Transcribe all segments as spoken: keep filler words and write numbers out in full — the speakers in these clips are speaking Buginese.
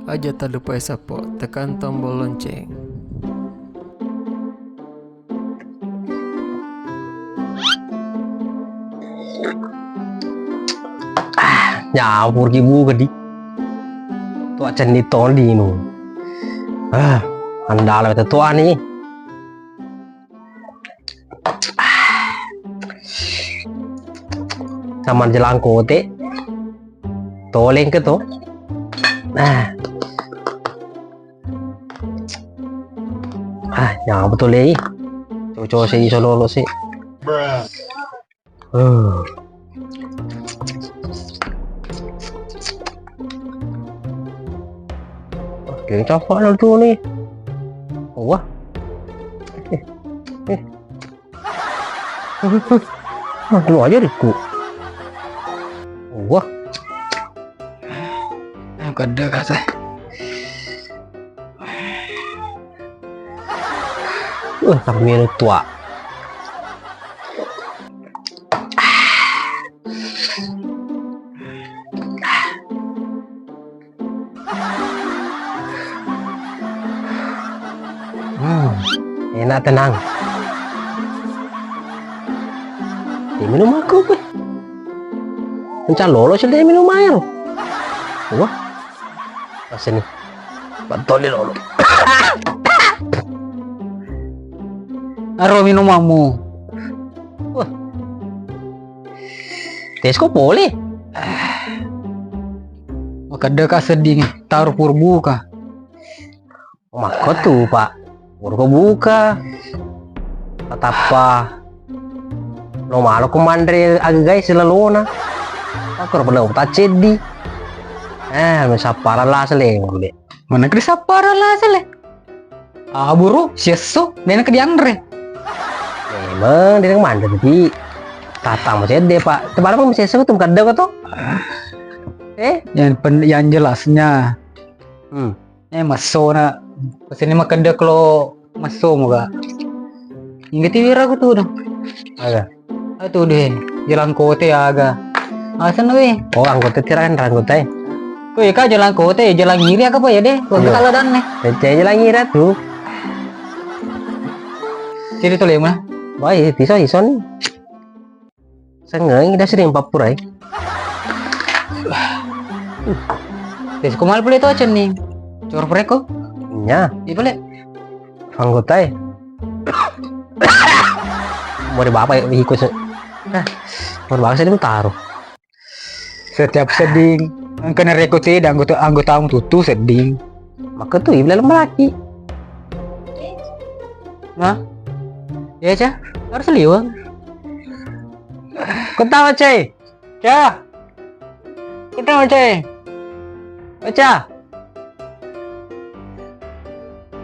Aja talupai sappo, tekan tombol lonceng. Ah, nyampur ki buka di. Tua cenni toli nu. Ah, andala bete tua ni. Sama jelangkote. Toleng ke to. Ah. Ah, nyapa tolei. Coco se iso lolo se. Uh. Oke, capa lo tu ni. Wah. Eh, eh. Aduh, aja riku. Wah. Ayo kada kasa. Wah, tapi minum tua. Hmm, enak tenang. Dia minum aku, gue. Mencang lolo sih dia minum air. Wah, rasanya. Betul dia lolo. Aro minumanmu. Wah. Tesko boleh. Makkedaka sedding, taruh purbuka. Makko tu, Pak. Purko buka. Patappa. Lo malo ko manre agagai selalona. Makko ro pernah utak ceddi. Eh, me sapparang lasa le ngombe. Mana ke sapparang lasa le? Aburu, siesso, mena ke dianre. Memang dia manre tapi tatang masih deh, Pak. Tebarang masih siesso tu kada kau tu. Eh? Yang pen, yang jelasnya. Hmm. Eh, massona. Pesini makkeda kelo massomo ga. Inggati wira ku tudu. Aga. Atudu he, jalan kote aga. Asen we. Oh, anggota tiran, anggota e. Ko eka jalan kote, jalan ngiri aga apa ya deh? Waktu kalau dan nih. Ece jalan ngira tu. Sini tu lima. Wah, iya, bisa iso nih. Sengengi dah sering pappurai. Tes ko mal pule to cenning. Cor preko. Nya. Iya pale. Anggota e. Mau di bapak ya ikut se. Nah, mau bapak saya taruh. Setiap sedding engka narekko tedde anggota, anggotamu tuttu sedding. Maka tu ibla lagi. Nah. Ya, Ca. Harus liwang. Ketawa, Cai. Ca. Ketawa, Cai. Ca.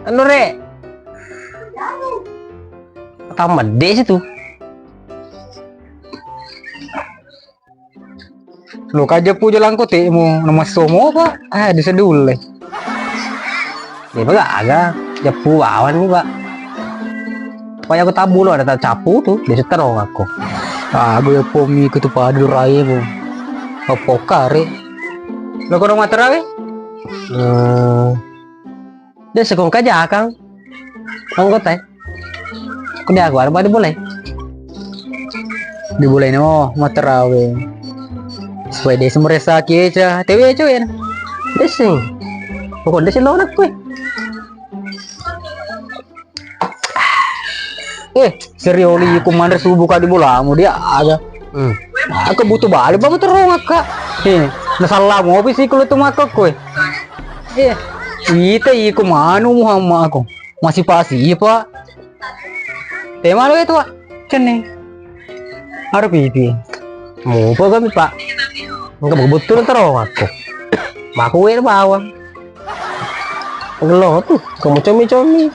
Anu, Rek. Tambah deh situ. Lo kaja puja langko temu nama somo apa? Ah, disedulle. Dia baga aga, japu awan ni, Pak. Paya aku tabu lo ada tak capu tu, dia seterong aku. Ah, gue pomi ke tu padu rai bu. Apa kare? Lo kono materawe? Hmm. Dia sekong kaja kang. Anggota e. Ko de' aku, ada pada boleh. Diboleh no, materawe. Supaya dia semua rasa kica, tewe coy. Desing. Pokok desing lo nak kue. Eh, serioli ku manre subuh kadi bolamu dia aga. Hmm. Aku butuh balik bang terong akka. Eh, nasalah mau bisi kulo tu makko kue. Eh, ita iko manu Muhammad aku. Masih pasi, iya, Pak. Tema lo itu, Pak. Cenning. Aro pipi. Mupa kami, Pak. Enggak betul terong aku. Maku wer bawang. Gelo tu, kamu comi-comi.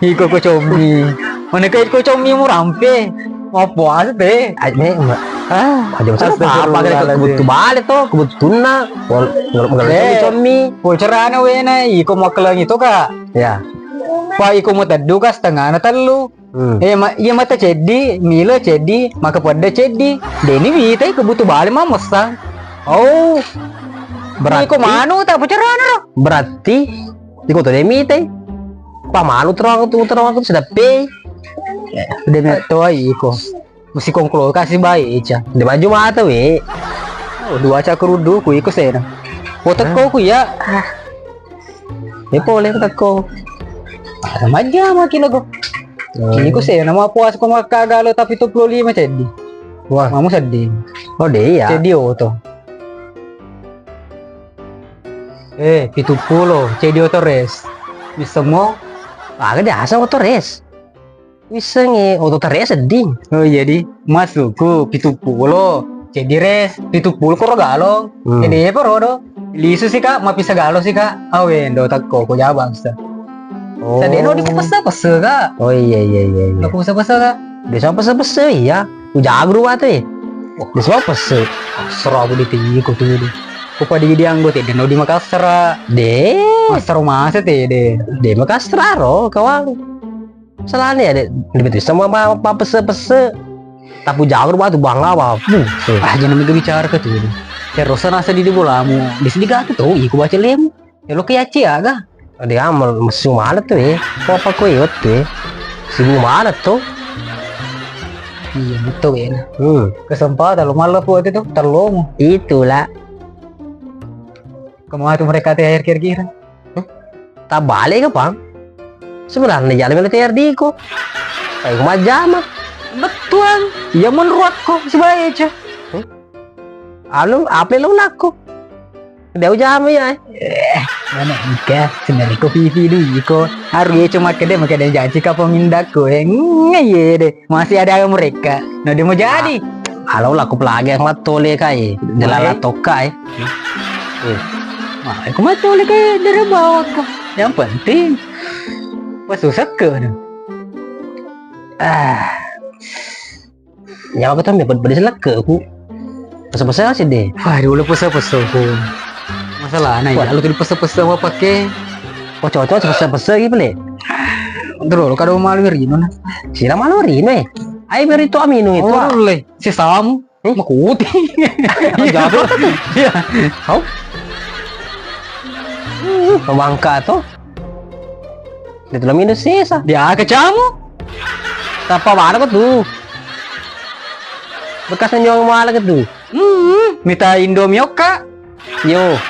Iko ko comi. Mana ke iko comi mu rampe? Mau puasa deh. Ai, me, ma-, ah, aja masalah apa, apa, astagfirullahaladzim. Kebutuh balik tuh, kebutuhna. Wal-, ngel-, ngel-, eh, comi-comi. Pulcerana wena, iko mau kelang itu, Kak. Ya. Pak, iko mau teduh, Kak, setengahna tellu. Hmm. Eh, ma-, iya mata ceddi, milo ceddi, maka pedda ceddi. Deni mitai kebutu bale mamessang. Oh. Berarti iko manu tak pacarana ro. Berarti iko to demi mitai. Pa manu terang tu, terang tu sedepe. Demi to iko. Mesti kongklo kasi bae, Ica. De maju mata we. Oh, dua ca kerudu ku iko sena. Foto ko ku ya. Ah. Eh, pole ko tekko. Ah, majjama ki lago. Oh. Iko sena, mapuas ko makkagalo tapi tujuh puluh lima ceddi. Wah. Mamu seddi. Oh, de iya. Ceddi oto. Eh, pitu pulo, ceddi oto res. Bisa mo? Aga biasa oto res. Wissengngi oto tere'e sedding. Oh iya di, masukku pitu pulo, ceddi res, pitu pulo koro galong. Hmm. Jadi apa rodo? Lisu sih kak, mapisa galong sih kak. Awe ndo takko ko jabang sa. Oh. Sadeno di pese-pese kak. Oh iya iya iya iya. Aku pese-pese kak. Dia sama pese-pese iya. Ujago dua tuh ya. Dia sama pese. Serah aku di tinggi ku tuh di. Ku pada jadi anggota deno di Makassar. Deh. Makassar masa teh deh. Deh Makassar ro kawang. Salahnya ya, dek. Lebih tuh sama apa, apa pese-pese. Tapi jauh rumah tuh bangga apa? Buh. Ah, jangan mega bicara ke tuh. Terus sana sedih di bolamu. Di sini gak tuh, iku baca lem. Ya lo ke Aceh aga. Ada amal mesu mana tuh ya? Kok apa kau ya tuh ya? Sibuk mana tuh? Iya betul ya. Hmm. Kesempatan lo malah waktu itu terlomo. Itulah. Kemana tuh mereka teh akhir kira-kira? Tabale ka pang? Sebenarnya jalan melo T R D ko. Ayo majjama. Betul. Iya menurutku sebaiknya. Anu apa lo nakku? Dia jama ya. Eh, mana ika sebenarnya ko pipi dulu iko. Harus ya cuma kede makanya janji ka pemindahku eh. Ngeye deh. Masih ada mereka. Nah, dia mau jadi. Alo lah, aku pelagi yang matole kai. Delala toka eh. Eh. Wah, aku matole kai dari bawah kok. Yang penting pas susah ke. Ah. Nyawa aku tuh dapat pedis leke aku. Pesa-pesa sih deh. Wah, dulu pesa-pesa aku. Masalah nah ya, lu tuh pesa-pesa apa pakai? Oh, cocok pesa-pesa gitu le. Terus kalau malu rino nah. Sila malu rino eh. Ai beri tu aminu itu. Oh, le. Sesamu. Eh? Makuti. Jatuh. Iya. Kau? Pemangka tuh. Dia tuh minum sisa. Dia kecamu. Tapa mana kau tuh? Bekas nyong mana kau tuh? Hmm, mita Indomie oka. Yo.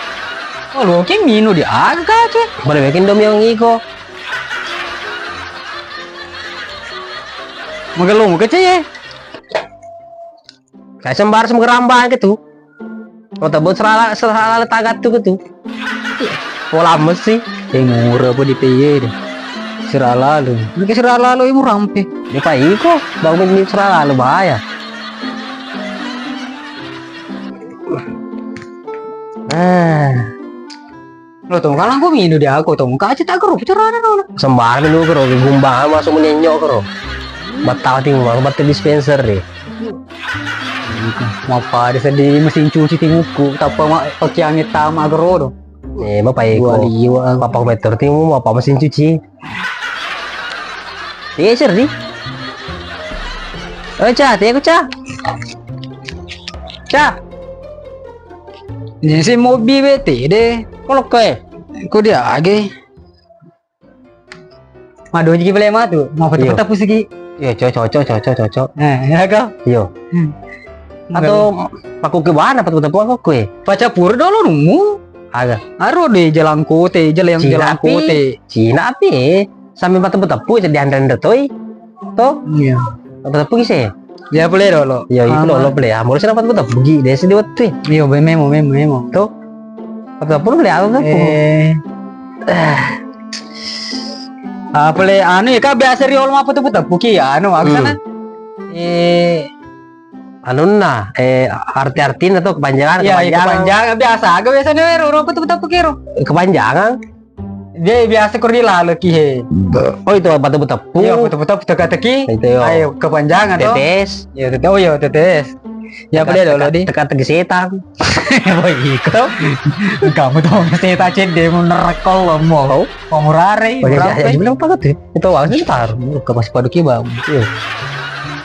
Oh, lo ke minu di aga kace. Pada bikin dom yang iko. Magelung kece ye. Kayak sembar semgerambang gitu. Mau tebut serala serala tagat tuh gitu. Pola mesi. Yang murah apa di P Y deh. Serala lu. Ini serala lu yang murah ampe. Dia pak iko, bangun ini serala lu bahaya. Ah. Lo tong kalang ko minu dia ko tong kace tak kero carana lo. Sembarang minu kero gumbang masuk menyenyok kero. Batal ting mau batal dispenser deh. Mau pada sedih mesin cuci tinguku, tapa ma pakai angin tama kero do. Eh, mau pai ko. Dua liwa. Papa meter timu mau apa mesin cuci? Iya, Sir, di. Oh, Ca, teko, Ca. Ca. Ini si mobi bete deh. Kalau kowe. Ko dia age. Madu ji bele matu. Mau peta-peta pusiki. Iya, cocok, cocok, cocok, cocok. Eh, ya kau. Iya. Hmm. Atau paku ke mana, paku tepung aku kue. Paca pura dolo nunggu. Aga. Aro de jalan kote, jalan, jalan kote. Cina api? Sambil batu betepuk jadi anda-anda toi. To? Iya. Batu betepuk sih. Ya boleh dolo. Ya itu dolo boleh. Ah, mulai sana batu betepuk gi deh sedih waktu. Iya, be memo, memo, memo. To? Batu betepuk boleh apa tuh? Eh. Ah, boleh anu ya kak biasa riol apa tuh betepuk ya anu aku sana. Eh, anunna eh arti-artina tuh kepanjangan. Iya, kepanjangan biasa aga biasanya wero apa tuh betepuk kiro. Kepanjangan. Dia biasa kur di lalu ki he. Oh itu batu betepuk. Iya, batu betepuk teka-teki. Itu yo. Ayo kepanjangan tuh. Tetes. Iya, tetes. Oh iya, tetes. Ya, apa dia dulu, di? Teka-teki setang. Boy, iko. Kamu tuh setang cedde, mau nerekol lo, mau. Mau murare, murare. Aja bilang apa tuh? Itu awalnya tar. Ke pas padu kibau. Iya.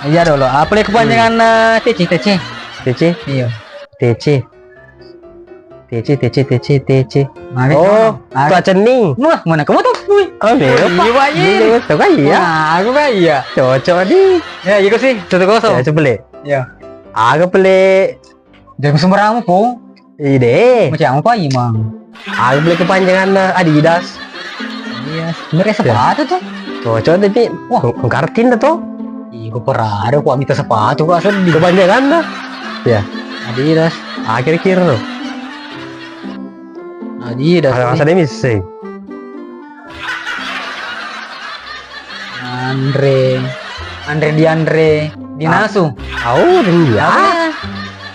Iya dulu. Apa lagi kepanjangan, eh, T C, T C? T C? Iya. T C. T C, T C, T C, T C. Mana? Oh, tua cening. Wah, mana kamu tuh? Wih. Oh, iya, Pak. Iya, Pak, iya. Iya, iya, tuh kan iya. Wah, aku kan iya. Cocok, di. Ya, iya sih, satu kosong. Ya, coba, Le. Ya. Aga pele. Jangan sembarangan, Po. Ide. Macam apa, Imang? Aga pele kepanjangan Adidas. Iya, sebenarnya sepatu tuh. Cocok, tapi wah, engkartin dah tuh. Ih, gua pernah ada, gua minta sepatu, gua sedih. Kepanjangan dah. Ya. Adidas. Akhir-akhir tuh. Adidas. Ada masa demi sih. Andre, Andre di Andre, di Nasu. Au, dia. Apa?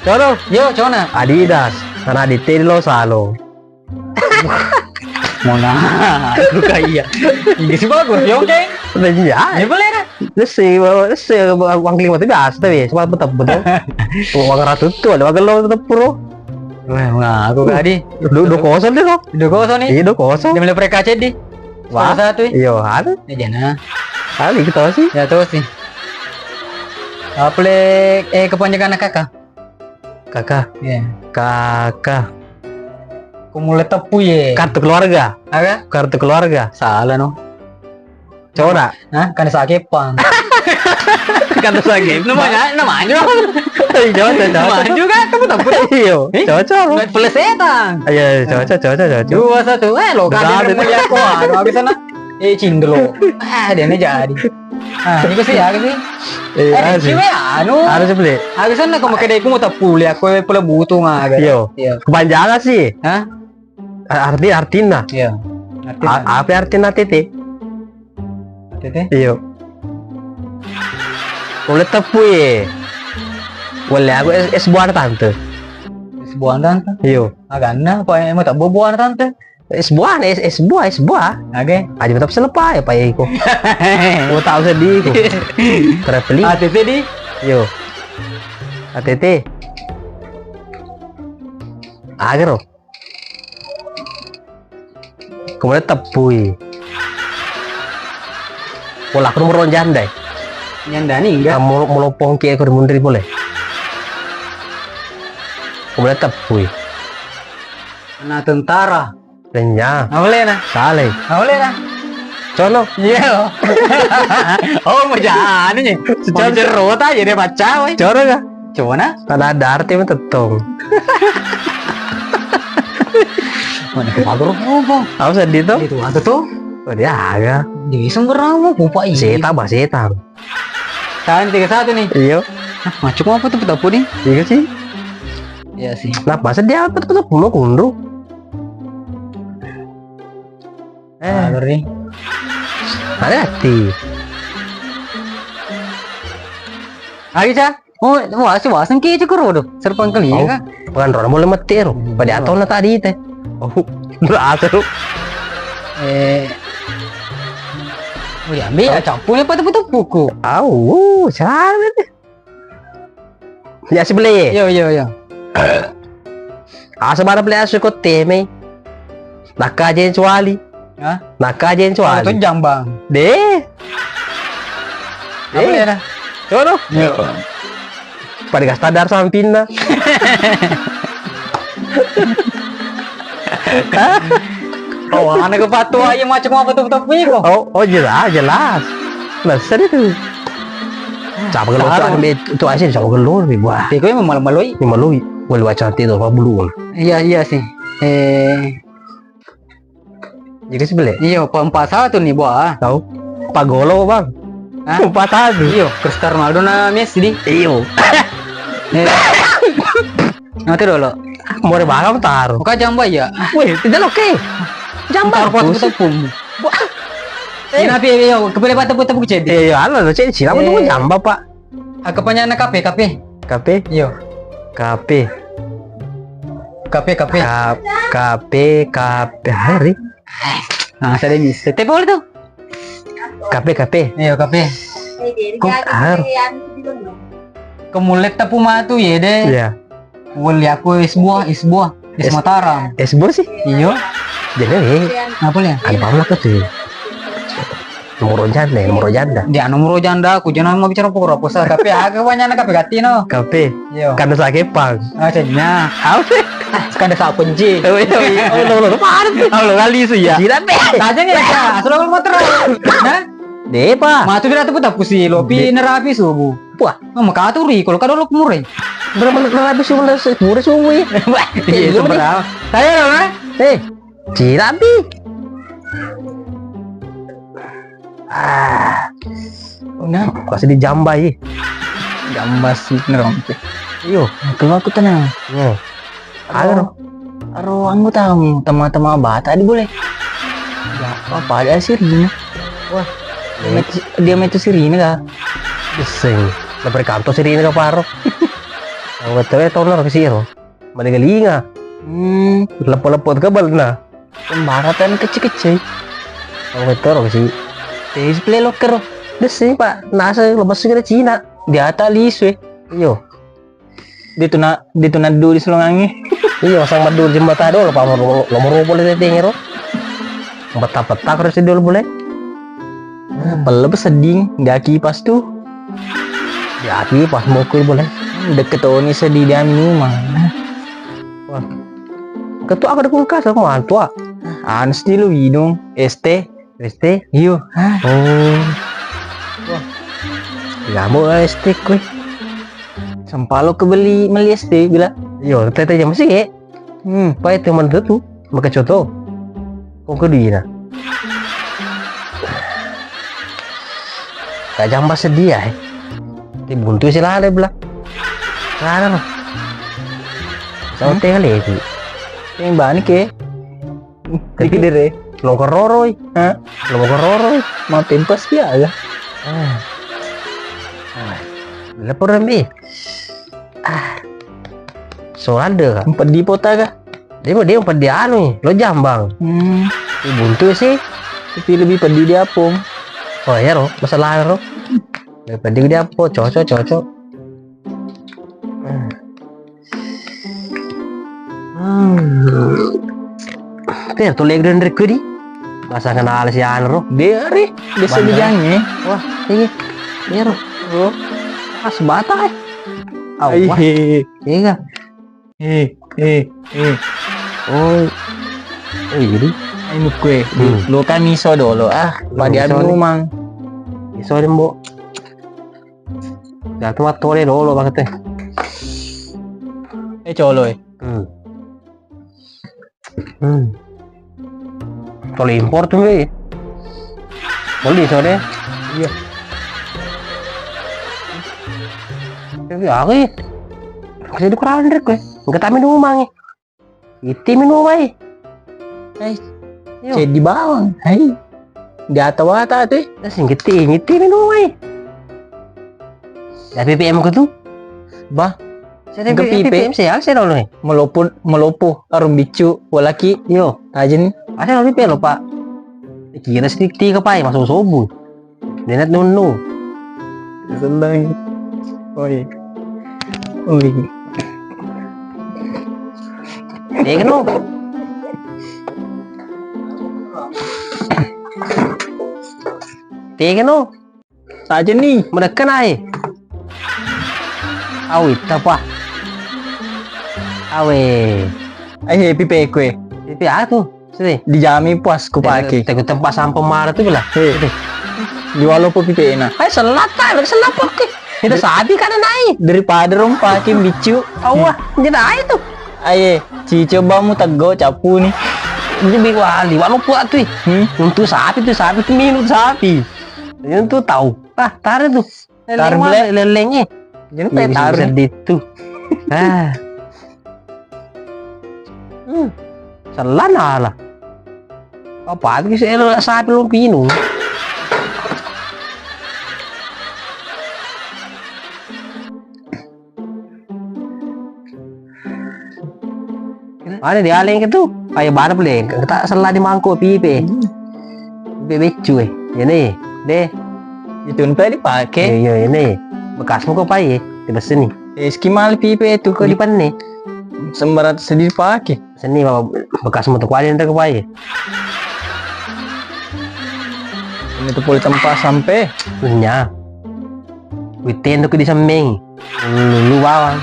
Cono. Yo, Cona. Adidas. Karena di Telo Salo. Mona, aku kayak. Ini sih bagus, ya, oke. Iya. Ya, boleh dah. Terus sih, terus sih, uang lima tuh biasa tuh, ya. Cuma betul-betul. Uang ratu tuh, ada uang lo tetep pro. Wah, ngaku tadi. Dua, dua kosong deh, kok. Dua kosong nih. Iya, dua kosong. Dia mulai pre K C di. Wah. Salah satu, ya. Iya, ada. Ya, jangan. Ada gitu sih. Ya, terus sih. Apa le, eh, kepanjangan kakak? Kakak. Iya. Kakak. Ku mulai tepu ye. Kartu keluarga. Apa? Kartu keluarga. Salah, no. Coba. Hah? Kan sakit, Pang. Kan sakit. Namanya, namanya. Iya, cocok, cocok. Namanya juga, kamu tahu. Iya, eh? Cocok. Nggak boleh setan. Iya, cocok, cocok, cocok. Dua, satu. Eh, lo kan ada yang melihat kok. Anu, habis sana. Eh, cindelo. Ah, dia ini jadi. Ah, itu sih, aku sih. Eh, eh, sih. Anu. Harus beli. Aku sana kamu kedai ku mau tepuli, aku pula butuh nggak ada. Iya. Iya. Kepanjangan sih. Hah? Arti, artina. Iya. Artina. A-, apa artina T T? T T? Iyo. Ulle teppu ye. Ulle aku es, es buah tante. Es buah tante? Iyo. Aganna apa emang tak buah tante? Es buah, es, es buah, es buah. Oke. Aja tetap selepa ya, Pak, ya, iko. Mau tahu sedih, iko. Traveling. A T T di? Iyo. A T T. Agero. Kemudian teppui. Pola aku nomor janda. Janda ni enggak? Kamu melopong ke ekor mundri boleh. Kemudian teppui. Anak tentara. Lenya. Apa le na? Sale. Apa le na? Cono. Iya. Oh, mau jalan ni. Mau jero ta jadi baca, woi. Cono kah? Coba na? Ada, ada arti mah tettong. Mana ke pagar apa? Apa sedih tuh? Itu ada tuh. Oh, dia aga. Di sumber apa? Bupa ini. Seta, bah, seta. Tahun tiga satu nih. Iyo. Hah, macam apa tuh petapu nih? Iya sih. Iya sih. Nah, masa dia apa tuh petapu mau kundu? Eh. Ada nih. Ada hati. Ayo, Cak. Oh, wah, si waseng ki cukuru do. Serpang kali ya, Kak? Penganrona boleh mati ro. Pada atau na tadi teh. Oh, berasa ro. Eh. Oh, ya, ambil ya, campur ya, pada putu puku. Au, salah deh. Ya, si beli. Yo, yo, yo. Asa mana beli asu ko teme. Nakka aja yang cuali. Hah? Nakka aja yang cuali. Itu jambang. Deh. Apa ya, nah? Coba dong. Yo. Pada gak sadar sampinna. Oh, anak kepatu aja macam apa tuh, tapi kok. Oh, oh, jelas, jelas. Nah, sedih tuh. Coba kalau tuh ambil tuh asin, coba kalau nih, wah. Tapi kok emang malu-malui. Ini malui. Wah, lu baca nanti tuh, apa belum? Iya, iya sih. Eh, jadi sebelah. Iya, apa empat satu nih, buah? Tahu? Pak Golo, Bang. Hah? Empat satu. Iyo, Cristiano Ronaldo na Messi di. Iyo. Eh. Nanti dulu. Mau ada barang taruh. Bukan jamba ya. Wih, tidak oke. Jamba. Taruh foto tepung. Wah. Eh. Ini apa ya? Kepala batu tepung cedi. Iya, iya, anu, cek siapa tuh jamba, Pak? Aku punya anak kafe, kafe. Kafe? Iyo. Kafe. Kafe, kafe. Ka-, kafe, kafe. Hari? Nah, saya miss. Tapi boleh tuh. Kafe, kafe. Iyo, kafe. Kok har-, Kemulle tepu matu ye de. Iya. Weli aku es buah, es buah, es Mataram. Es buah sih? Iyo. Jadi, eh, apa ya? Ada apa tuh? Nomor janda, nomor janda. Dia nomor janda, aku jangan mau bicara pura pusa. Tapi aku banyak anak kape gati no. Kape. Iyo. Kada sakepang. Ah, cenya. Apa? Kada sa kunci. Oh iya, iya. Oh, lo lo parah tuh. Oh, lo kali su ya. Tidak deh. Tanya nih ya. Asal lo motor. Nah. Depa. Matu bila tuh putar pusi lopi nerapi subuh. Wah, makaturi kalau kada lo kumure. Berapa menit lagi sih, udah sepuluh suwi. Iya, itu berapa? Saya lo, eh? Eh, cirabi. Ah, nah, kasih dijambai. Jamba sih nerong. Iyo, keluar aku tenang. Iya. Aro, aro anggota kamu, teman-teman Bata di boleh. Ya, apa ada sirine? Wah, dia metu, dia metu sirine kah? Bising. Lebar kantor sirine kah paro? Anggota we tono ke siro. Mana gelinga? Hmm. Lepo-lepo ke bal nah. Pembaratan kecil-kecil. Anggota ro sih. Teh play locker. Bising, Pak. Nasa lepas segala Cina. Dia tak lisu eh. Iyo. Dia tu na, dia tu naddu di selongangi. Iya, masang maddu jembatan dulu, Pak. Nomor, nomor boleh teteng ro. Peta-peta harus dulu boleh. Pelle seding, dia kipas tu. Dia kipas mau kui boleh. Deket oni sedih dia minuman. Wah. Ketua aku ada kulkas aku mantua. Anu sih lu hidung, S T. Reste? Iyo. Hah? Oh. Wah. Lamo lah S T kue. Sempalo ke beli, meli S T bila. Iyo, tete jam sih, eh. Hmm. Pai teman tu, maka contoh. Kau ke duina. Kajamba sedia, eh. Ti buntu sih lale bila. Lale no. Sama teh lagi. Yang bani ke. Dikidere. Lo kororoi. Hah? Lo kororoi. Mau tempas dia ya. Ah. Ah. Lapor ambil. Ah. Soal deh, Kak. Empat di pota kah? Dia mau, dia empat di anu, lo jambang. Hmm. Di buntu sih. Tapi lebih pedih di apong. Oh iya ro, masalah ro. Lebih pedih di apong, cocok, cocok. Hmm. Ter to legren rekedi. Masa kenal si Anro. Deri, biasa bijangi. Wah, iya. Iya ro. Ro. Pas bata eh. Awah. Iya. Eh, eh, eh. Oh. Oh, iya di. Anu kue, lo kami iso dolo ah. Pada anu mang. Iso dembo. Jatu mattole dolo bakete. Eh, colo eh. Hmm. Hmm. Kalau impor tuh, weh. Boleh soalnya. Iya. Tapi aku ya. Kasih dikurang deh kue. Enggak tamin umang eh. Iti minum wae. Hai. Yo. Ceddi bawang. Hai. Di ata wata tu. Dah sing geti, iti minum wae. Ya P P M ko tu. Bah. Saya P P M saya saya dulu nih. Melopo, melopo, arum bicu, walaki. Yo. Tajin. Ada P P M lo, Pak. Kira sedikit ke pai masuk sobu. Denet nunu. Senang. Oi. Oi. Tega no. Tega no. Saja ni. Menekan ai. Awi tapa. Awe. Ai happy pe kue. Happy atu. Sini. Dijami puas ku pake. Tegu tempat sampah marah tu bela. Hei. Jual lo pipe na. Hai selata, lagi selapa ke. Kita sapi kan nai. Daripada rom pake bicu. Awah, jadi ai tu. Aye, cico bamu teggo capu ni. Jadi wali, walau kuat tu. Hmm. Untuk sapi tu, sapi tu minum sapi. Itu tahu. Ah, tarik tu. Leleng, leleng eh. Jadi pe tarik sedih tu. Ah. Hmm. Selana lah. Apa lagi sih lo sapi lo pinu. Ada di aleng itu. Ayo barep le. Kita sela di mangkuk pipe. Pipe becu eh. Ini deh. Itu ntar dipakai. Iya, iya, ini. Bekasmu kok pai. Tibesseni. Eh, ski male pipe tu. Ko dipanne? Sembarang sedih pake. Seni, Bapak, bekas motor kuali ntar kepai. Ini tu pole tempat sampai. Punya. Witendo ke di semmeng. Lulu bawang.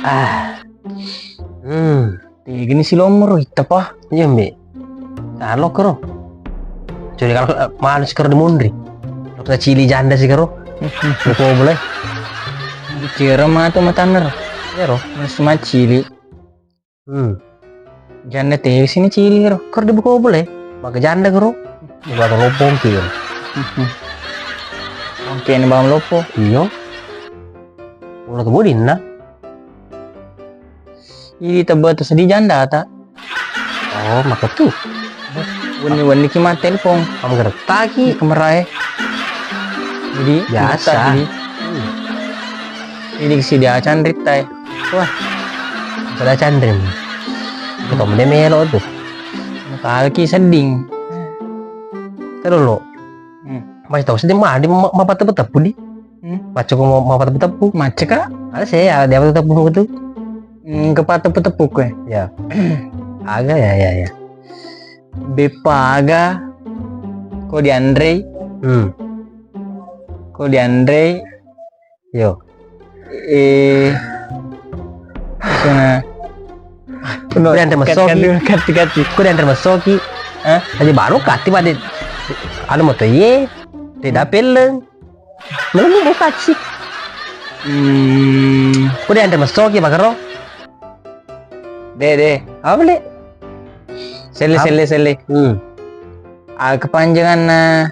Ah. Hmm. Tegani si lomoro, itta pa. Iya, Mbe. Nah, lo kero. Jadi kalau, eh, manus kero di munri. Lo kita cili janda sih kero. Buko boleh. Kira matu matanner. Iya, ro. Mas macili. Hmm. Janda tewi sini cili kero. Kero di buko boleh. Maka janda kero. Buka lopo mungkin. Mungkin bang lopo. Iya. Ulah kebudin nah. Idi tebbe tu sedih janda ta. Oh, maka tu. Wenni-wenni ki ma telepon. Kamu gerettaki. Kemerae. Jadi, biasa. Jadi. Hmm. Jadi si dia canrit tai. Wah. Sudah canrit. Itu kamu dia melo tu. Kaki seding. Terus lo. Hmm. Masih tahu sedih mah, dia ma-, ma-, patah-patah pun di. Hmm? Macca ko mau, mau pateppu-teppu. Macca ka? Ada sih, ya, dia pateppu-teppu gitu. Hmm, ke pateppu-teppu kue. Ya. Aga, ya, ya, ya. Beppa aga ko dianrei. Hmm. Ko dianrei. Yo. Eh. Sana. Ko dianre massoki. Kati, kati. Ko dianre massoki. Hah? Aja baru kati pada. Anu moto ye. Tidak peleng. Melo buka sih. Hmm. Ko dianre massoki pakaro. De, de. Apa le? Selle, selle, selle. Hmm. Ah, kepanjangan, eh,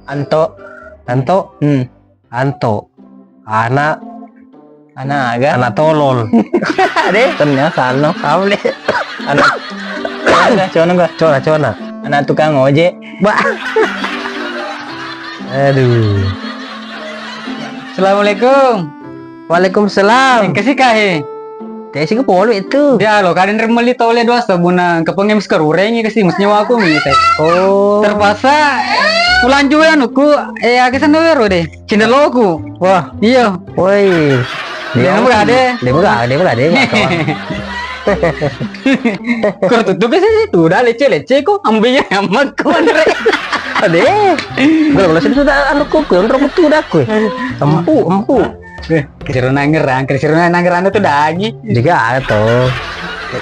Anto. Anto? Hmm. Anto. Anak. Anak aga? Anak tolol. De, ternyata salno. Apa le? Anak. Cono ga, cono ga. Cono, cono. Anak tukang ojek. Ba. Aduh. Assalamualaikum. Waalaikumsalam. Engka si kahe. Tesi ke polo itu. Dia lo kadang remeli tole dua sabuna kepengem sekerurengi kasi musnya waku mi te. Oh. Terpaksa pulang juga nuku, eh, aga sana wero de. Cindeloku. Wah. Iya. Woi. Dia mau gak ada. Dia mau gak ada, dia mau gak ada. Kau tutup sih, tuh udah lecce-lecce kok, ambilnya sama kau, Andre. Ade. Kalau, kalau sudah, sudah, anu, kok, kau, kau tuh udah, kau. Empu, empu. Eh, kesiruna ngerang, kesiruna nangerang tuh dagi. Juga ada tuh.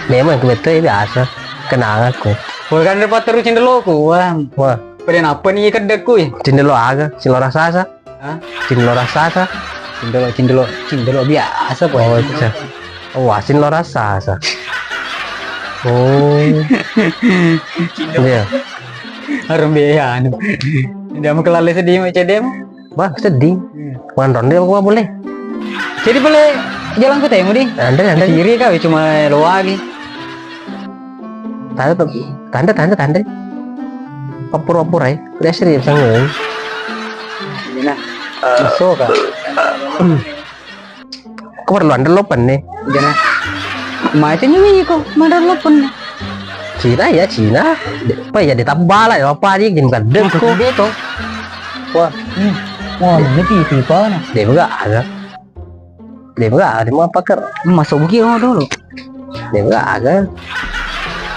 Memang aku betul ya biasa. Kenal aku. Bukan ada terus cindeloku, wah. Wah. Pada apa nih kedekku ya? Cindelo aga, cilora sasa. Hah? Cindelo raksasa. Cindelo, cindelo, cindelo biasa, Boy. Oh, iya. Oh, wasin lo raksasa. Oh. Cindelo. Iya. Harus biaya, anu. Dia mau kelale sedih, mau cedem. Wah, sedih. Hmm. Wan ronde aku boleh. Jadi boleh jalan ke temu di. Andre, Andre. Kiri kau cuma lo lagi. Tanda, tanda, tanda, tanda. Pappura-pura, eh. Udah serius, sanggung. Nah. Masuk, Kak. Keperluan delopen nih. Jana. Macamnya wiko, mana delopen nih. Cina ya, Cina. De-, apa ya, ditabbala ya, apa aja, gini kan. Dek, kok. Beto. Wah. Hmm. Wah, ini pipi apa, nah? Dia juga ada. Dé' maga, dé' maga paker. Masuk buki mau dulu. Dé' maga aga.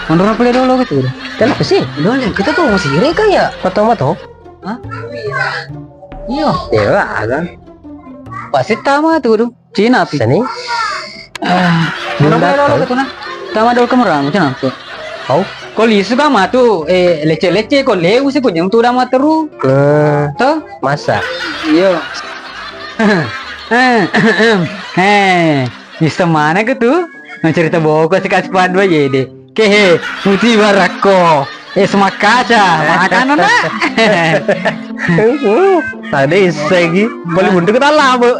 Menurut pele dulu gitu. Kenapa sih? Dulu kita tuh masih reka ya. Foto mah tuh. Hah? Iya. Dé' maga aga. Pasti tama tuh, duh. Cina pi. Sini. Ah, menurut pele dulu gitu nah. Tama dulu ke merang, Cina tuh. Kau? Ko lisu ka matu, eh, lecce-lecce ko lewu si ko jeng tu dama teru. Eh, toh? Masa? Iya. Eh, bisa mana ke tu? Nah, cerita boko si kasih padua jadi. Kehe, putih barakko. Eh, semak kaca, makan nak. Tadi segi, boleh mundur ke dalam, Bu.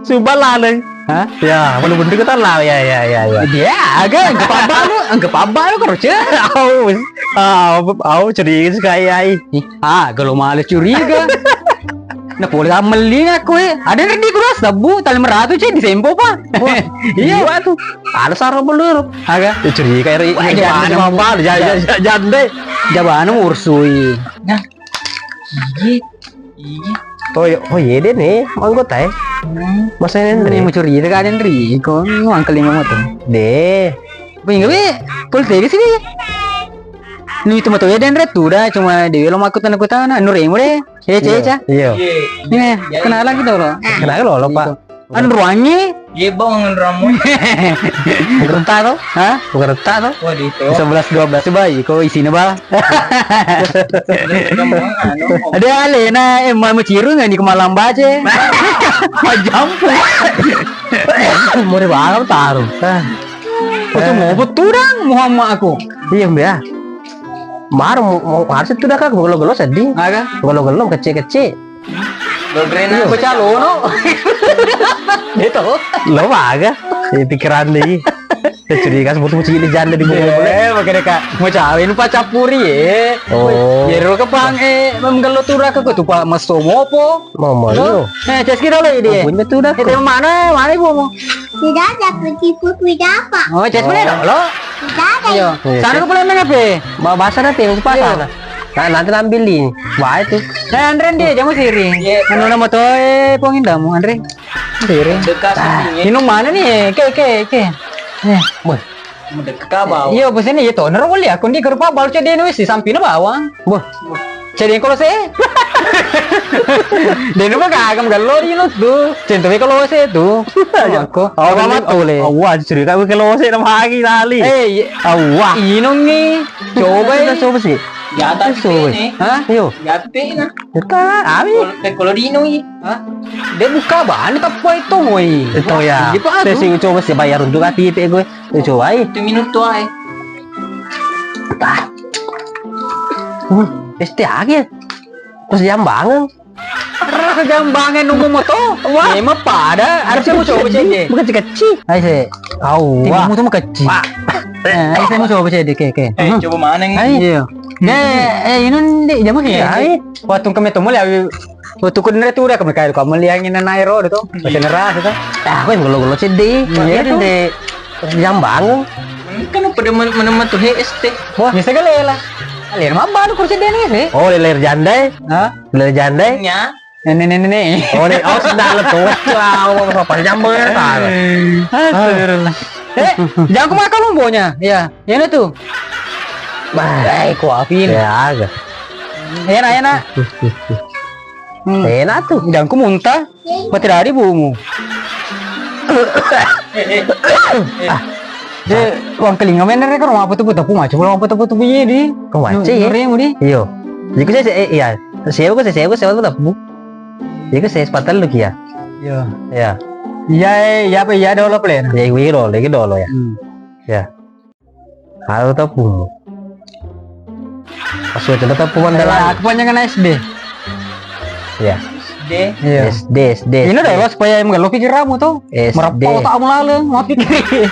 Sumpah laleng. Hah? Ya, manu bener kata lah. Ya, ya, ya, ya. Dia aga, anggap apa lu? Anggap apa lu, kerucut? Au, au, au, curiga sekali ai. Ih, ah, kalau malah curiga. Nah, boleh amelin aku, eh. Ada yang di gua sabu, tali meratu, cek, di sempo, Pak. Wah, iya. Iya tuh. Ada sarung belur. Aga? Ya, curiga, ya, wah, ya, janda, janda, janda, janda. Jabana ursui. Nah. Iya, iya. Oh, iya, oh, iya deh nih, anggota eh. Masa ini Ini Andre? Mencuri itu kan Andre, kau ngangkel lima motor. Deh. Apa yang gawe? Pol tega sih dia? Nu itu motor ya Andre tuh dah, cuma dia lo makut anak kutana, nu remu deh. Iya, Iya, Ceca. Iya. Ini kenalan kita lo. Kenal lo, lo, Pak. Anruangi. Iya, Bang, anruangi. Gerta to? Hah? Gerta to? Waduh, itu. Sebelas dua belas bayi, kok isinya bal? Ada alena, eh, mau ciru nggak nih kemalam baca? Majam. Mau dibahas taruh. Ah. Kok mau betul dong, Muhammad aku. Iya, Mbak. Mar mau, mau harus itu dah, Kak. Gelo-gelo sedih. Aga? Gelo-gelo kecil-kecil. Lo drena. Iya. Pecah lo, no. Gitu. Lo maga. Di pikiran deh. Curiga sebut muci di janda di bumi. Eh, makanya, Kak. Mau cawe nu pacappuri, eh. Oh. Jadi lo kepang, eh, menggelo turak ke tu, Pak. Meso mopo. Mama lo. Eh, ces kita lo ini. Punya tuh dah. Kita mana? Mana ibumu? Tidak ada kunci kuku siapa? Oh, ces mana lo? Tidak ada. Iya. Sana ke pulang mana, Pe? Ba-, bahasa nanti, lupa sana. Nah, nanti ambil ini. Wah, itu. Eh, Andre, dia jamu siri. Iya. Anu nama toy, pong indamu, Andre. Siri. Dekat sampingnya. Minum mana nih? Ke, ke, ke. Eh. Wah. Mudek ke bawah. Iya, bos ini itu. Nero boleh aku di kerupa baru cedek nulis di sampingnya bawang. Wah. Cedek kalau saya. Dia nu kagam galo di nu tu. Cinta kalau saya tu. Aku. Awak mama tole. Awak cerita aku kalau saya nama lagi tali. Eh, iya. Awak. Inung ni. Coba ya. Coba sih. Ya, tapi ini. Hah? Yo. Ya, tapi ini. Kita, abi. Kalau, kalau di inung ni. Hah? Dia buka bahan tak apa itu, woi. Itu ya. Gitu ah. Saya sih coba sih bayar untuk hati gue. Itu coba, eh. Itu minum tuh, eh. Ah. Hmm, pasti aja. Terus jam bangun. Terus jam bangun nunggu moto. Wah. Memang pada. Ada saya mau coba cek deh. Bukan kecil. Ayo, sih. Au, wah. Timu tuh kecil. Wah. Eh, ayo, saya mau coba cek deh, ke, ke. Eh, coba mana nih? Ayo. Iya. Eh, eh, ini nih, jamu sih. Iya, ayo. Waktu kami temu, ya, Wah, tuku nere tu udah kami kayak kamu liangin na nairo tu. Baca neras tu. Ah, aku yang gelo-gelo sedih. Iya, iya tu. Di jambang. Kan pada men-, menemen tu, he, S T. Wah. Bisa gak lela? Lela mah baru kursi dia nih, sih. Oh, lela jandai. Hah? Lela jandai. Nya. Nenek, nenek, nenek. Oh, nih, oh, sudah lah tu. Wah, apa jambang ya, tak. Astagfirullah. Eh, jangan aku makan lombonya. Ya, ya, nah tu. Bah, eh, kuapin. Ya, agak. Enak, enak. Hmm. Enak tuh. Jangku muntah, mati dari bumu. Ah. Eh, uang kelinga mana rek, rumah apa tuh, tapu macam, rumah apa tuh, tuh, iya, di. Kau macam, ya? Nuremu, di. Iyo. Jadi, saya, saya, iya. Saya, saya, saya, saya, tapu. Jadi, saya sepatu lu, kia. Iya. Iya. Iya, eh, iya, apa, iya, dolo, plan. Ya, iya, dolo, lagi dolo, ya. Hmm. Ya. Halo, tapumu. Pas sudah coba tapu mandala. Aku panjang anak S D. Ya. S D. Iya. S D, S D. Ini dah, supaya emang lo pikir kamu tuh. S D. Merapau tak mau lalu, mau pikir.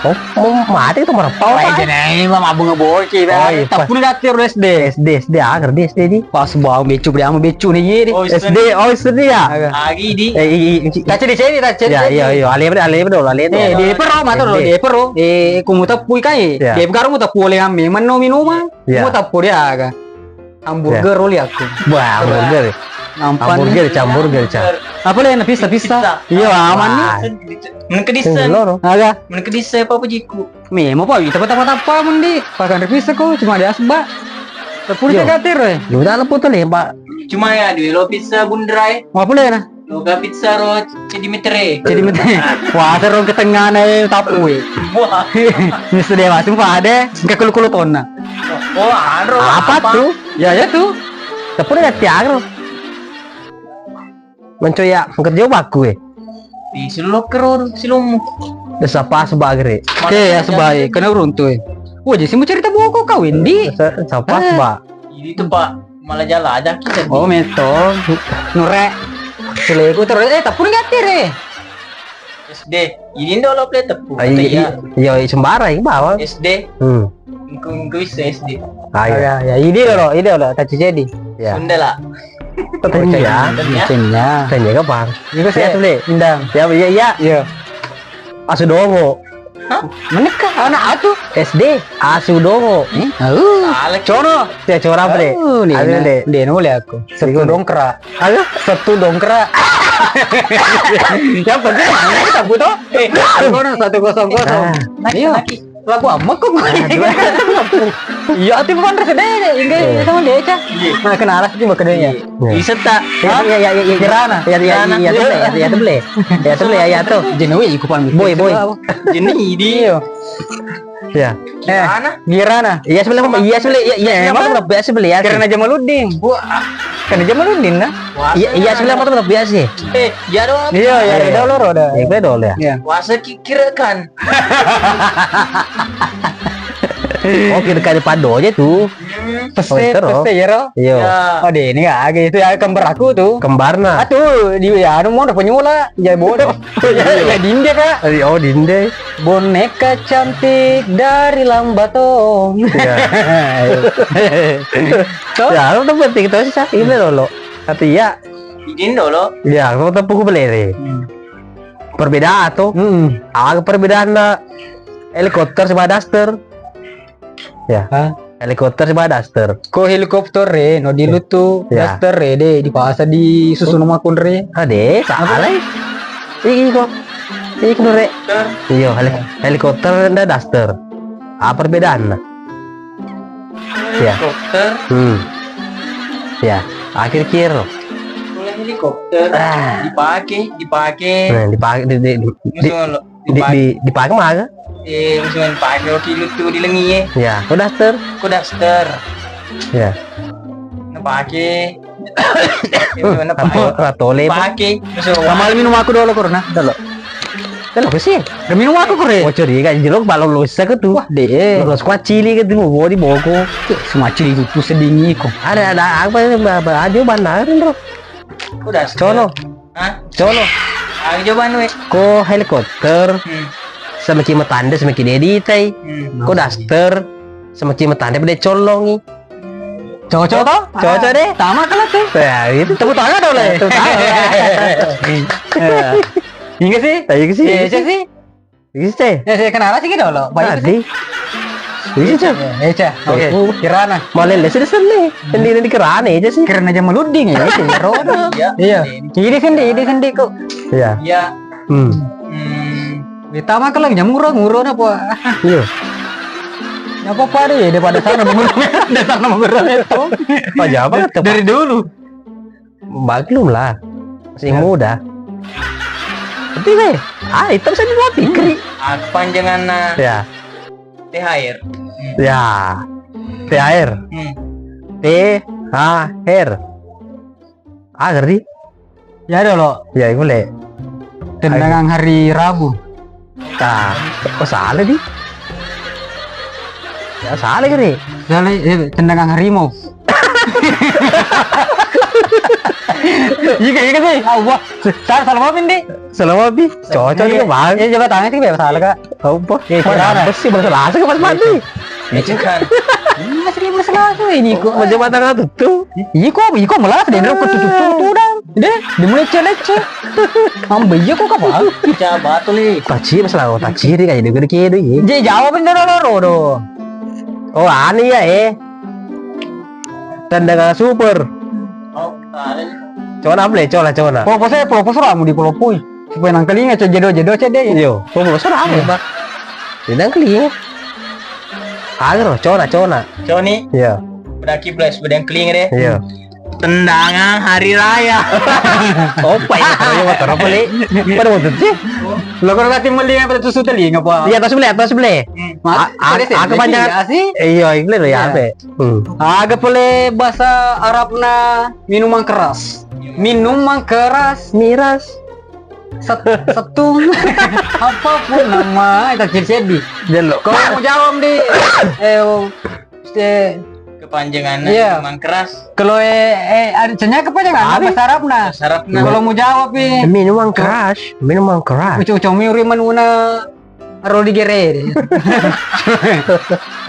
Oh, mau mati itu merapau. Oh, iya, nih, mama bunga bocil. Oh, iya, tapu pas. Nih, S D. S D, S D, agar di S D di. Pas bawang becu, beri ama becu nih, iya, di. Oh, S D, oh, S D ya? Lagi di. Eh, i, i, i, Tacce di sini, tacce di ya, sini. Iya, iya, ale, ale, ale, ale, eh, di perro, mata lo, S D. Di perro. Eh, ku muteppu kai. Iya. Di perro muteppu oleh ame, menu minuman. Iya. Muteppu dia aga. Hamburger oli aku. Wah, hamburger. Nampan. Hamburger, hamburger, ca. Apa le, na pizza, pizza? Pizza. Iya, aman nih. Wah. Meneng ke disen. Loro. Aga. Meneng ke disen apa, apa jiku? Memo pa, ita pa tapa-tapa mun di. Pakan pizza ko, cuma di asba. Tepung. Yo. Tegatir, eh. Yo, udah lepuh tuh, Pak. Cuma ya, di lo pizza bundrai. Mau apa le, nah? Loka pizza ro centimeter e. Centimeter. Wah, terus ke tengah nih tapu e. Wah. Mister Dewa, sumpah ada, engka kulu-kulu tonna. Oh, aro. Apa tuh? Ya, ya tuh. Tepung ya tiang ro. Mencoya, engka jauh baku e. Di silokero silummu. Desa pas bagre. Oke, ya sebaik. Kena runtu e. Wah, jadi mau cerita buku kau, Windy. Desa pas, Pak. Ini tuh, Pak, malah jalan aja kita. Oh, meto. Nure. Seleku terus, eh, tepung gak tire? S D. Ini dolo play tepung. Iya, iya, sembara ini bawang. S D. Hmm. Engko, engko bisa S D. Ayo. Ya, ya, ini dolo, ini dolo, tak jadi. Ya. Sunda lah. Tanya. Tanya. Tanya ke, Bang? Ini saya tulis. Indang. Ya, iya, iya. Iya. Asu dongo. Hah? Menikah anak atu? S D, Asu Dongo. Eh? Oh. Salah. Cono. Ya, cono apa, Dek? Oh, Dek, Ayo, na-, Dek. Dek, noleh aku. Setu Ikut. Dongkrak. Ayo. Setu dongkrak. Yang penting mana kita butuh? Eh, kono satu kosong kosong. Ah. Iya. Lagu amma kok gue. Iya, ati bukan sedih, enggak, iya, sama dia, Cak. Iya. Nah, kena alas juga kedenya. Iya. Bisa tak? Iya, iya, iya, iya, iya. Kirana. Iya, iya, iya, iya, tuh boleh, iya, iya, tuh boleh. Iya, tuh boleh, iya, iya, tuh. Jenuh, iya, kupan. Boy, boy. Jenuh, dia. Iya. Eh, Kirana. Kirana. Iya, sebelah, iya, sebelah, iya, iya, iya, emang? Sebelah, iya, sebelah, iya. Kirana Jamaluddin. Wah. Kan Jamaluddin, nah? Iya, iya, sebelah mata biasa. Eh, iya doang. Iya, iya, iya, iya. Iya, iya, iya. Iya. Wasa ki-, kira kan. Oh, kira kan pado aja tuh. Hmm. Pese, oh, itu, pese, ya, ro? Iya. Ya. Oh, deh, ini agak itu ya, kembar aku tuh. Kembarna. Ah, tuh, di, ya, anu, mau udah penyula, ya, bodoh. Ya, ya, dinde, Kak. Oh, dinde. Boneka cantik dari Lambatong. Iya. Toh? Ya, lu tuh penting tuh sih, Cak. Ini dulu. Tapi ya. Izin dulu. Ya, aku tuh buku beleri. Hmm. Perbedaan tuh. Hmm. Apa perbedaanna helikopter sama daster? Ya. Hah? Helikopter sama daster. Ko helikopter re, no dilu tu ya. Daster re, de, dipasa di susun rumah kun re. Ade, salah. Ih, kok. Ih, kun re. Iya, heli-, helikopter nda daster. Apa perbedaanna? Ya. Helikopter. Hmm. Ya, akhir kira. Kalau helikopter, ah, dipakai, dipakai. Nah, dipakai, di, di, di, di, Musuh lo. Di, dipakai. Di, dipakai mah. Eh, musuh dipakai, oke, lu tuh di lengi, ya. Ya, kok daster? Kok daster? Ya. Nah, pakai. Itu mana pakai? Apa? Ratole, Pak. Pakai. Musuh. Sama minum aku dulu, Corona. Dulu. Dulu, apa sih? Udah minum aku, Kore. Oh, curiga, jeruk balong lusa ke tuh. Wah, deh. Terus kuat cili ke tuh, mau di boko. Semua cili itu sedingin kok. Ada, ada apa, apa, apa, aja bandar, bro. Udah. Cono. Hah? Cono. Aga jawabanna, we? Ko helikopter, hmm, sama ki matande, sama ki dedi tai. Hmm. Ko daster, sama ki matande pada collongi. Cocok toh? Cocok deh. Sama kalau tuh. Ya, itu. Tepuk tangan dong, Le. Tepuk tangan. Iya. Iya sih? Iya sih? Iya sih? Ise. Eh, saya kenal sih gitu loh. Baik sih. Tadi. Ise. Eh, Cah. Oke. Oh. Kirana. Malele sih seni. Ini, ini kirana aja sih. Kirana Jamaluddin ya, sih. Rodo. Iya. Iya. Ini sendi, ini sendi kok. Iya. Iya. Hmm. Hmm. Kita mah kalau nyamuro, nguro apa? Iya. Apa-apa deh, daripada sana mengurung. Dari sana mengurung itu. Apa aja apa? Dari dulu. Maklum lah, masih muda. Tapi weh, ah, itu bisa dibuat pikri. Ah, kepanjanganna. Ya. T H R. Hmm. Ya. T H R. Hmm. T H R. Ah, ngerti? Ya, dulu. Ya, iku, Le. Tendangan hari Rabu. Nah, kok salah, di? Ya, salah, gini. Salah, eh, tendangan harimau. Iya, iya, sih. Ah, wah. Salah, salah apa, Ndi? Salah apa, Bi? Cocok juga, Bang. Iya, coba tanya sih, Bang. Salah, Kak. Apa? Ya, salah. Apa sih, bahasa Lasa, Mas Mandi? Iya, kan. Iya, seribu seratus ini kok. Macam mata kau tuh. Iya, kok, iya, kok, melas deh, kok tutup tutup, dong. Deh, dimulai lecce-lecce. Ambe iya kok kapal? Pecah batu nih. Taci masalah, oh, taci deh, kayak dulu kedo, iya. Jadi jawab ini dulu, dulu. Oh, aneh ya, eh. Tendangan super. Oh, aneh. Coba apa, Le? Coba, coba. Kalau saya, kalau saya ramu di Pulau Pui. Supaya nangkalinga, cek jedo-jedo, cek deh. Iyo, oh, serah apa, Pak? Ini nangkalinga. Agro, cona, cona. Coni? Iya. Udah kiblas, udah nangkalinga deh. Iya. Tendangan hari raya. Opa ya, terus motor apa, Le? Pada motor sih? Lo kalau nanti meli apa tuh sudah li ngapa? Iya, tas beli, tas beli. Hmm. Mak, a-, a-, ada sih, aku beli panjang. Iya sih. Iya, ini lo ya, iya. Apa? Hmm. Aga pole bahasa Arabna minuman keras. Minuman keras. Miras. Set-, setung. Apapun nama, itu ciri-ciri. Jelo. Kalau mau jawab di, eh, eh, kepanjangannya, iya, minuman keras. Kalau, eh, eh, ada cenya kepanjangan, apa? Bahasa Arabna. Bahasa Arabna. Kalau mau jawab, eh. Minuman keras, minuman keras. Ucu-ucu miuri manuna. Rodi Gere.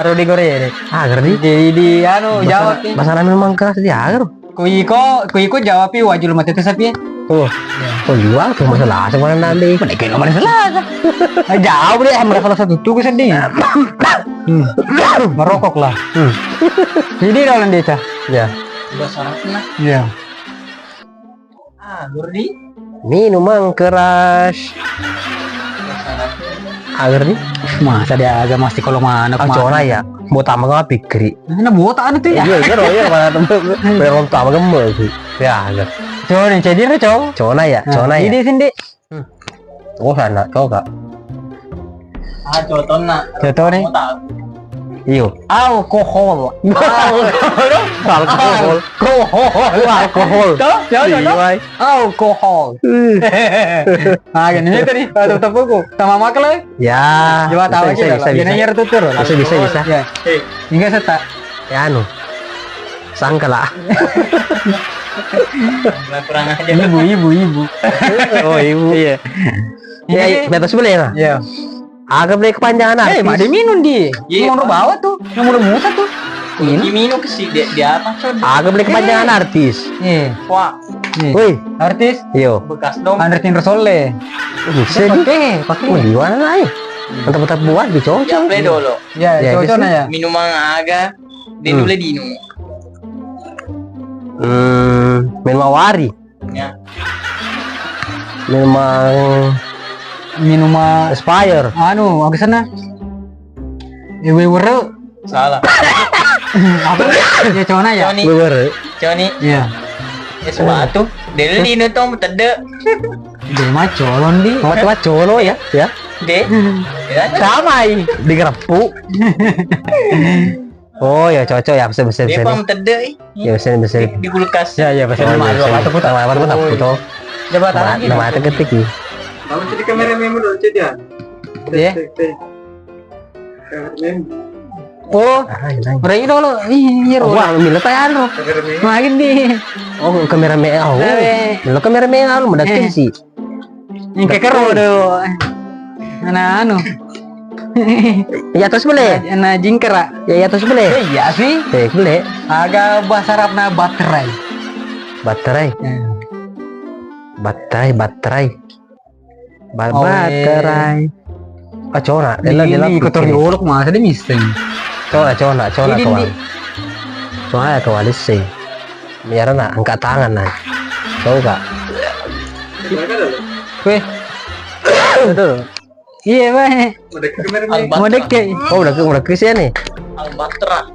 Rodi Gere. Ah, ngerti? Di, di, anu, bahasa, Jawa sih. Bahasa Arab memang keras dia, agar. Ko iko, ko iko jawab i waju lo mate tu sapi. Oh. Iya. Oh, liwa tu masalah sama nang di. Mana kena masalah? Jawab deh, masalah satu tu sedih. Hmm. Merokok lah. Hmm. Jadi dalam desa. Ya. Udah sarafna. Iya. Ah, Gurdi. Minuman keras. Agar nih. Masa dia aja masih kalau mana? Ah, cona ya. Buat tambah nggak pikiri. Nah, buat anu tuh ya. Iya, iya, iya, mana tempat. Belum tambah gemel sih. Ya, ada. Cona, jadi ada cowok. Cona ya, nah, cona ya. Ini sini. Hmm. Oh, sana, kau kak. Ah, contohnya. Contohnya. Mau tahu. Iyo. Alkohol. Alkohol. Alkohol. Alkohol. Tuh, ya, ya, tuh. Alkohol. Ah, gini tadi. Atau tepuku. Sama makan lagi. Ya. Coba tahu aja. Bisa, bisa. Gini ya tutur. Bisa, bisa, bisa. Ya. Enggak seta. Ya anu. Sangkala. Kurang aja. Ibu, ibu, ibu. Oh, ibu. Iya. Ya, iya, betul sebelah ya. Iya. Aga boleh kepanjangan artis. Eh, made minum di. Iya. Nomor bawah tuh, nomor musa tuh. Ini minum ke si dia, dia apa, Con? Aga boleh kepanjangan artis. Iya. Wah. Woi, artis. Yo. Bekas dong. Andre Tindro Solle. Buset. Pakai, pakai. Mau di mana, eh? Mantap-mantap buat dicocok. Ya, play dulu. Ya, ya, cocok ya. Minuman aga. Dia boleh diinum. Hmm, minuman wari. Ya. Minuman, minuman Aspire. Anu, aga sana? Ewe were. Salah. Apa? Ya, cona ya? Coni. Ewe were. Coni. Iya. Es batu. Dia lu diinum tong tede. Dia mah colon di. Mati mah colo ya, ya. De. Sama i. Digerepuk. Oh ya, cocok ya, bisa, bisa, bisa. Dia pang tede. Ya, bisa, bisa. Di, di kulkas. Ya, ya, bisa. Oh, iya, bisa. Apa tuh? Apa tuh? Coba taruh. Nama, nama ketik ya. Kamu jadi kamera memang dong, jadi ya. Iya. Oh, rai lo lo. Iya, wah, mila tayan lo. Makin di. Oh, kamera me, oh. Lo kamera me lo, mana sih? Yang kekero do. Mana anu? Ya, terus boleh? Na, na jingkara. Ya, ya, terus boleh? Iya sih. Eh, boleh. Aga bahasa Arabna baterai. Baterai. Ya. Baterai, baterai. Ba-, baterai. Ah, cona. Ella, ella, ini kotor pikir. Diolok masa dia miseng. Cona, cona, cona, kawan. Cona ya, kawan, sih. Biar na angkat tangan, nah. Tahu gak? Weh. Betul. Iya, Bang. Mau deket. Oh, udah ke, udah ke sini. Albatra.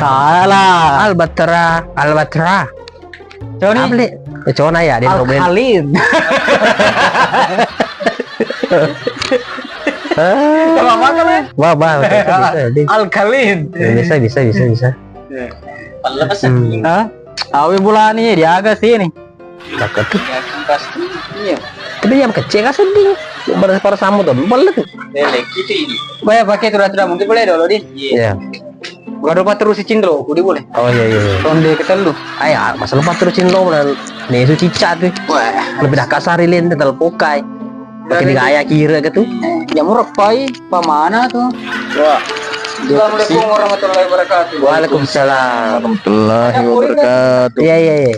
Salah. Albatra, Albatra. Coni. Apa, Le? Eh, cona ya, dia. Alkalin. Kalau makan, Le? Wah, wah, bisa, bisa, di. Alkalin. Ya, bisa, bisa, bisa, bisa. Pala pesan. Hmm. Hah? Awi bulani dia aga sini. Takut tuh. Iya. Tapi yang kecil kan sedih. Pada, pada samu tuh, balik tuh. Lele, gitu ini. Boleh pakai tuh, sudah mungkin boleh dulu, di. Iya. Gado pateru si Cindro, kudi boleh. Oh, iya, iya, iya. Ronde ketellu. Ayo, masalah pateru Cindro, dan nesu cicak tuh. Wah. Lebih dah kasar, lente, tel pokai. Pakai digaya kira gitu. Jamu repai, pamana tuh. Wah. Assalamualaikum warahmatullahi wabarakatuh. Waalaikumsalam. Warahmatullahi wabarakatuh. Iya, iya, iya.